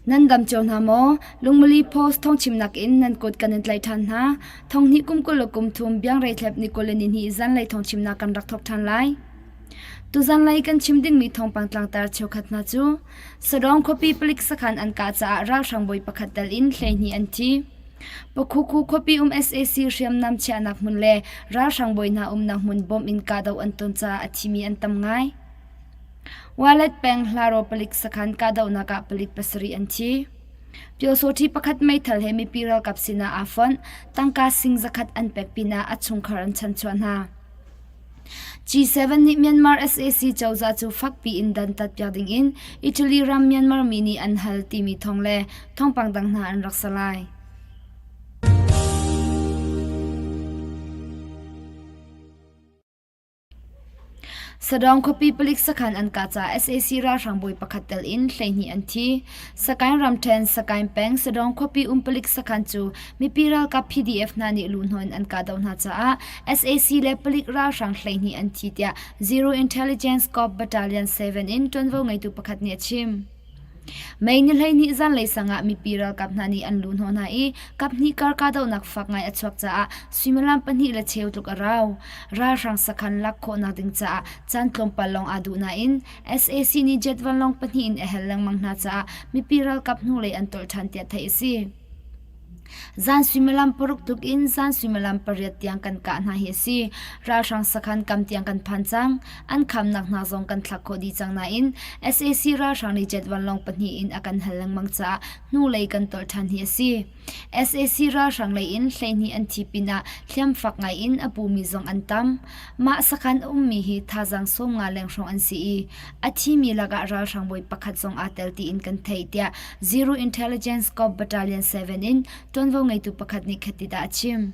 Nan dam cio hna maw? Lungmali Post thawngchimnak in nan kut kan in tlaih ṭhan hna. Thonghnih kum 20 le kum thum biangrei thlep ni 20 le ni hnih zanlei thawngchimnak kan rak thawk ṭhan lai. Tuzanlei kan chim dingmi thawngpang tlangtar cheukhat hna cu Sadawng khuapi palik sakhan an kah caah ralhrang bawi pakhat tel in 12 an thi. Pakhukhu khuapi um sac hriamnam chiahnak hmun le ralhrang bawi hna umnak hmun bom in kahdoh an ton caah a thimi an tam ngai. Walet peng Hlaraw palik sakhan kahdohnak ah palik pasarih an thi. Pyosawṭhi pakhat meithal he mipi ralkap sinah aa fonh, tangka sing zakhat an pek pinah a chungkhar an chanchuah hna. G7 nih Myanmar sac cozah cu fakpi in dantat piak dingin Italy ram Myanmar mi nih an hal timi thawng le thawngpang dang hna an rak si lai. Sadawng khuapi palik sakhan an kah caah sac ralhrang bawi pakhat tel in 12 an thi. Sakaing ramṭhen, Sakaing peng, Sadawng khuapi um palik sakhan cu mipi ralkap PDF hna nih luhhnawh in an kahdoh hna caah sac le palik ralhrang 12 an thi tiah Zero Intelligence Corps Battalion 7 in ṭuanvo ngeitu pakhat nih a chim. May ni 12 zanlei sang ah mipi ralkap hna nih an luhhnawh hna i kaphnih kar kahdohnak fak ngai a chuak caah suimilam pahnih le cheu tluk a rau. Ralhrang sakhan lak khawhnak ding caah caan tlawmpal lawng aa duh nain sac nih jet vanlawng pahnih in a hel lengmang hna caah mipi ralkap hnulei an tolh ṭhan tiah theih a si. Zan suimilam paruk tluk in zan suimilam pariat tiang kan kah hna hi a si. Ralhrang sakhan kam tiang kan phan cang. An khamnak hna zong kan thlak khawh dih cang nain sac ralhrang nih jet vanlawng pahnih in a kan hal lengmang caah hnulei kan tolh ṭhan hi a si. Sac ralhrang lei in 12 an thi pinah hliam fak ngai in a pumi zong an tam. Mah sakhan a ummi hi thazaang 50 leng hrawng an si i a thimi lakah ralhrang bawi pakhat zong aa tel tiin kan theih tiah Zero Intelligence Corps Battalion 7 in ṭuanvo ngeitu pakhat nih khattidah a chim.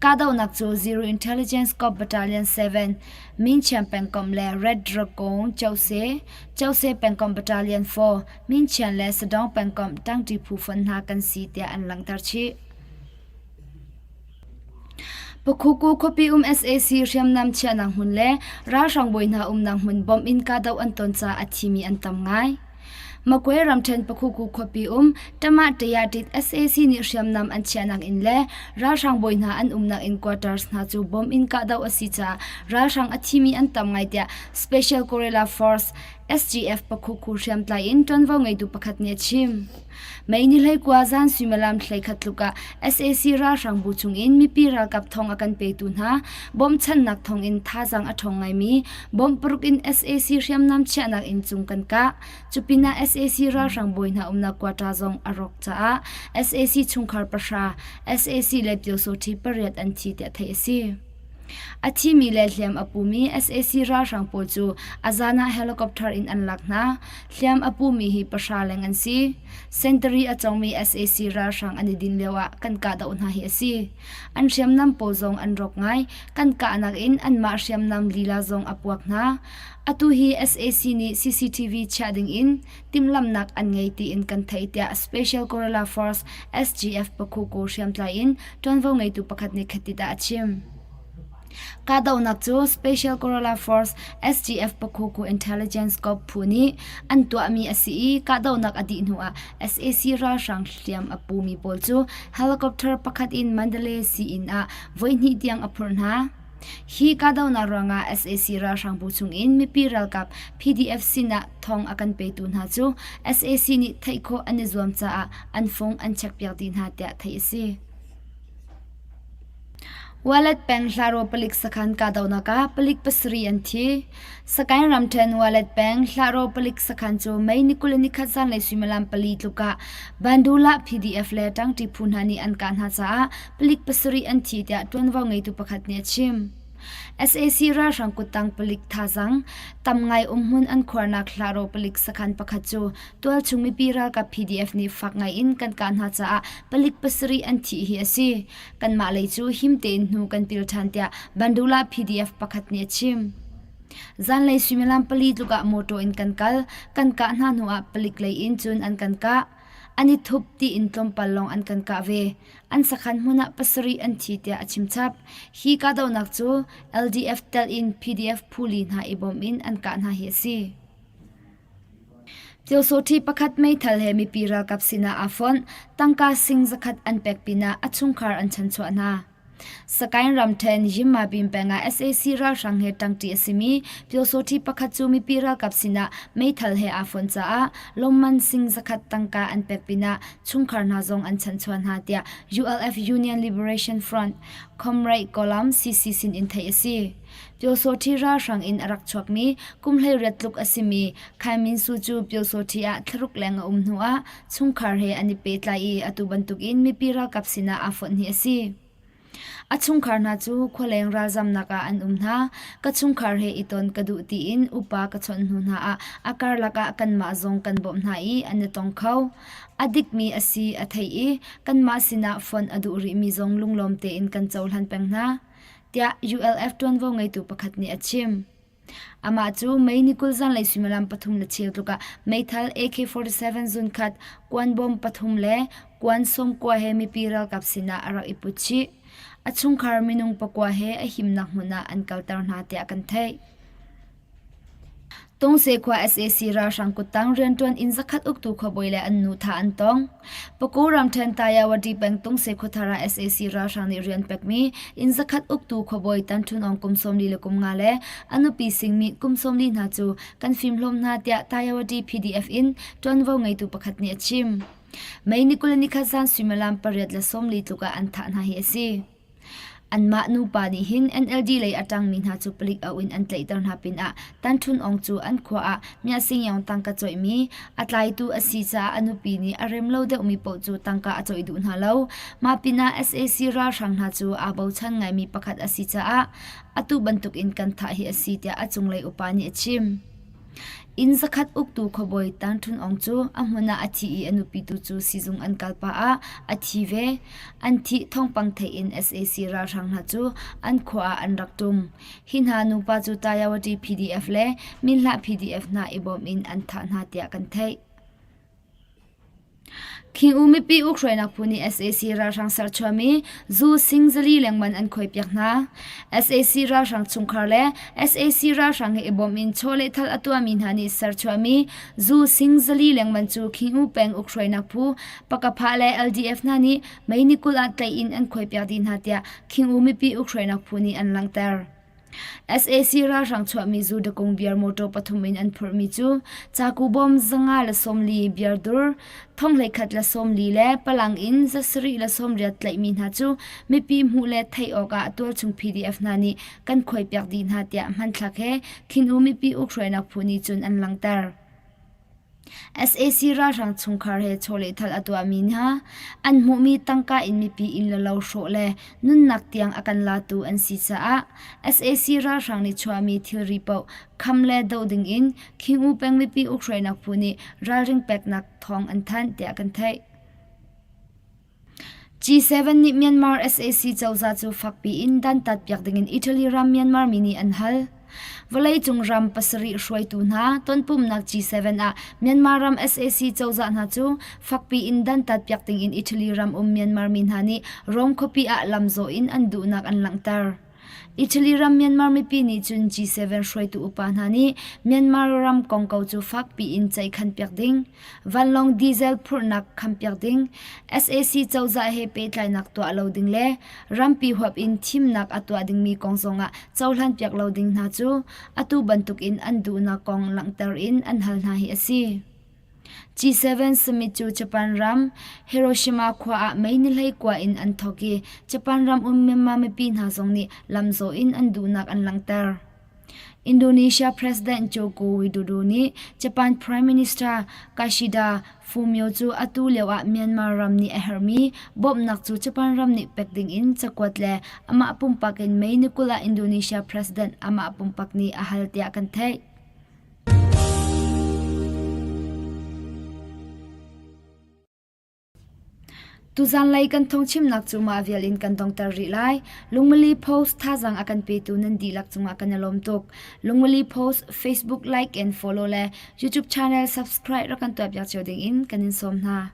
Kahdohnak cu Zero Intelligence Corps Battalion 7, Minchiam pengkomh le Red Dragon Chose, Chose pengkomh Battalion 4, Minchian le Sadawng pengkomh ṭangṭi phu fonh hna kan si tiah an langhter chih. Pakhuku khuapi um sac hriamnam chiahnak hmun le ralhrang bawi hna umnak hmun bomb in kahdoh an ton caah a thimi an tam ngai. Makwe ramṭhen Pakhuku khuapi um Tamah Tayatit sac nih hriamnam an chiahnak inn le ralhrang bawi hna an umnak inn quarters hna cu bomb in kahdoh a si caah ralhrang a thimi an tam ngai tiah Special Guerrilla Force SGF Pakhuku hriamtlai in ṭuanvo ngeitu pakhat nih a chim. Mei ni 19 zan suimilam 11 tluk ah sac ralhrang bu chungin mipi ralkap thong a kan petu hna bawmchannak thongin thazaang a ṭhawng ngaimi bomb paruk in sac hriamnam chiahnak inn cung kan kah. Cupinah sac ralhrang bawi hna umnak quarter zong a rawk caah sac chungkhar pahra, sac le pyosawṭhi pariat an thi tiah theih a si. A thimi le hliam a pumi sac ralhrang pawl cu a zan ah helicopter in an lak hna. Hliam a pumi hi pahra leng an si. Sentari a congmi sac ralhrang an i din lioah kan kahdoh hna hi a si. An hriamnam pawl zong an rawk ngai. Kan kahnak in anmah hriamnam lila zong a puak hna. Atu hi sac nih CCTV chiah ding in timhlamhnak an ngei tiin kan theih tiah Special Guerrilla Force SGF Pakhuku hriamtlai in ṭuanvo ngeitu pakhat nih khatit ah a chim. Kahdohnak cu Special Guerrilla Force SGF Pakhuku Intelligence Corps phu nih an tuahmi a si i kahdohnak a dih hnuah sac ralhrang hliam a pumi pawl cu helicopter pakhat in Mandalay sii-inn ah voihnih tiang a phurh hna. Hi kahdohnak ruangah sac ralhrang bu chungin mipi ralkap PDF sinah thawng a kan petu hna cu sac nih theih khawh an i zuam caah an fung an checkpiak dih hna tiah theih a si. Walet peng Hlaraw palik sakhan kahdohnak ah palik pasarih an thi. Sakaing ramṭhen Walet peng Hlaraw palik sakhan cu May ni 21 zanlei suimilam pali tluk ah Bandula PDF le ṭangṭi phu hna nih an kah hna caah palik pasarih an thi tiah ṭuanvo ngeitu pakhat nih a chim. Sac ralhrang kuttang palik thazaang tam ngai umhmun an khuarnak Hlaraw palik sakhan pakhat cu tualchung mipi ralkap PDF nih fak ngai in kan kah hna caah palik pasarih an thih hi a si. Kanmah lei cu him tein hnu kan pil ṭhan tiah Bandula PDF pakhat nih a chim. Zanlei suimilam pali tluk ah mawṭaw in kan kal. Kan kah hna hnu ah palik lei in cun an kan kah. An i thup tiin tlawmpal lawng an kan kah ve. An sakhan hmun ah pasarih an thi tiah a chim chap. Hi kahdohnak cu LDF telh in PDF phu li hna i bawm in an kah hna hi a si. Pyosawṭhi pakhat meithal he mipi ralkap sinah aa fonh. Tangka sing zakhat an pek pinah a chungkhar an chanchuah hna. Sakaing ramṭhen Yinmabin peng ah sac ralhrang he ṭangṭi a simi Pyosawṭhi pakhat cu mipi ralkap sinah meithal he aa fonh caah lawmman sing zakhat tangka an pek pinah chungkhar hna zong an chanchuah hna tiah ULF Union Liberation Front Comrade Kolam CC sin in theih a si. Pyosawṭhi ralhrang in a rak chuakmi kum 18 tluk a simi Khai Min Su cu Pyosawṭhi ah thlaruk leng a um hnuah chungkhar he an i pehtlai i atu bantukin mipi ralkap sinah aa fonh hi a si. A chungkhar hna cu khualeng ralzamnak ah an um hna. Ka chungkhar he i ton ka duh tiin upa ka chawnh hnu hna ah a karlak ah kanmah zong kan bawmh hna i an i tong kho. A dikmi a si a theih i kanmah sinah fonh a duh rihmi zong lunglawm tein kan cohlan peng hna, tiah ULF ṭuanvo ngeitu pakhat nih a chim. Amah cu May ni 20 zanlei suimilam pathum le cheu tluk ah meithal AK-47 zunkhat, kuanbawm pathum le kuan sawmkua he mipi ralkap sinah a rak i put chih. A chungkhar minung pakua he a himnak hmun ah an kalter hna tiah kan theih. Tungse khua sac ralhrang kuttang rianṭuan inn zakhat uktu khuabawi le an nu thah an tong. Paku ramṭhen Tayawati peng Tungse khuathar ah sac ralhrang nih rian pekmi inn zakhat uktu khuabawi Tan Htun Aung kum 42 le a nupi Singmi kum 40 hna cu kan fimhlawm hna tiah Tayawati PDF in ṭuanvo ngeitu pakhat nih a chim. May ni 21 zan suimilam 8:40 tluk ah an thah hna hi a si. Anmah nupa nih hin NLD lei a ṭangmi hna cu palik au in an tlaihter hna pinah Tan Htun Aung cu an khua ah Myahsingyong tangka cawihmi a tlaitu a si caah a nupi nih a rem lo deuhmi paoh cu tangka a cawih duh hna lo. Mah pinah sac ralhrang hna cu aa bochan ngaimi pakhat a si caah atu bantukin kan thah hi a si tiah a cunglei upa nih a chim. Inn zakhat uktu khuabawi Tan Htun Aung cu a hmun ah a thi i a nupi tu cu sizung an kal pah ah a thi ve. An thih thawngpang theih in sac ralhrang hna cu an khua ah an rak ṭum. Hi hna nupa cu Tayawati PDF le Minhlah PDF hna i bawm in an thah hna tiah kan theih. Khingu mipi ukhruainak phu nih sac ralhrang serchuahmi zu sing zali lengmang an khuaipiak hna. Sac ralhrang chungkhar le sac ralhrang he i bawm in chawlehthal a tuahmi hna nih serchuahmi zu sing zali lengmang cu Khingu peng ukhruainak phu Pakapha le LDF hna nih May ni 20 ah tlaih in an khuaipiak dih hna tiah Khingu mipi ukhruainak phu nih an langhter. Sac ralhrang chuahmi zu dakung beer motor pathum in an phurhmi cu caku bawm 540 beer dur 1140 le palang in 780 tlaihmi hna cu mipi hmuh le theih awkah tualchung PDF hna nih kan khuaipiak dih hna tiah hmanthlak he Khin-U mipi ukhruainak phu nih cun an langhter. Sac ralhrang chungkhar he chawlehthal a tuahmi hna an hmuhmi tangka in mipi inn le lo hrawh le nunnak tiang a kan latu an si caah sac ralhrang nih chuahmi thilri paoh kham le doh dingin Khingu peng mipi ukhruainak phu nih ralring peknak thawng an thanh tiah kan theih. G7 nih Myanmar sac cozah cu fakpi in dantat piak dingin Italy ram Myanmar mi nih an hal. Vawleicung ram pasarih hruaitu hna tonpumnak G7 ah Myanmar ram sac cozah hna cu fakpi in dantat piak dingin Italy ram um Myanmar mi hna nih Rome khuapi ah lamzawh in an duhnak an langhter. Italy ram Myanmar mipi nih cun G7 hruaitu upa hna nih Myanmar ram kongkau cu fakpi in ceihkhan piak ding, vanlawng diesel phurhnak khampiak ding, sac cozah he pehtlainak tuah lo ding le rampi huap in thimnak a tuah dingmi kong zongah cohlan piak lo ding hna cu atu bantukin an duhnak kong langhter in an hal hna hi a si. G7 summit cu Japan ram Hiroshima khua ah May ni 19 in an thawk i Japan ram um Myanmar mipi hna zong nih lamzawh in an duhnak an langhter. Indonesia President Joko Widodo nih Japan Prime Minister Kishida Fumio cu atu lio ah Myanmar ram nih a herhmi bawmhnak cu Japan ram nih pek ding in cakuat le amah pumpak in May ni 20 ah Indonesia President amah pumpak nih a hal tiah kan theih. Tuzanlei kan thawngchimnak cu mah vial in kan dongter rih lai. Lungmali Post thazaang a kan petu nan dihlak cungah kan i lawm tuk. Lungmali Post Facebook like and follow le YouTube channel subscribe rak kan tuahpiak cio ding in kan in sawm hna.